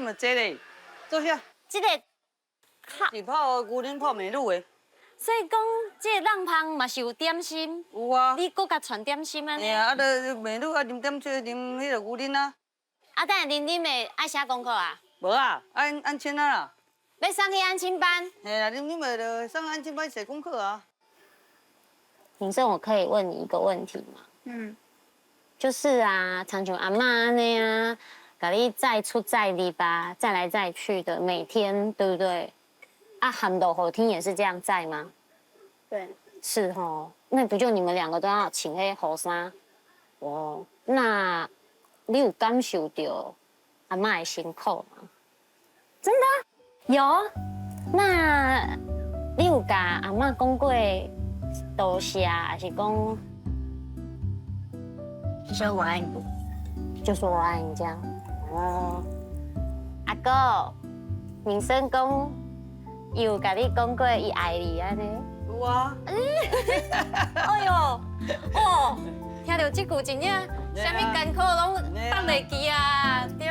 心就濟咧，做啥？這个是泡牛奶泡美祿的。所以講，這个籠芳嘛是有點心。有啊。你閣共傳點心按呢？嘿啊，啊，就美祿啊，啉點水，啉彼个牛奶啊。啊，等下啉啉的愛寫功課啊？無啊，安親啊啦。欲送去安親班？嘿啊，啉啉的就送安親班寫功課啊。敏勝，我可以問你一個問題嗎？嗯。就是啊，親像阿嬤按呢啊，共你載出載入吧，載來載去的，每天對不對？啊，含落雨天也是這樣載嗎？對。是吼，那不就你們兩個都要穿彼雨衫？哦，那你有感受到阿嬤的辛苦嗎？真的？有。那你有共阿嬤講過多謝，還是講？就說我愛你，就說我愛你這樣。哦，阿哥，敏生講，伊有共你講過伊愛你按呢？有啊。哎喲，哦，聽著這句真正，啥物艱苦攏放袂記啊，對。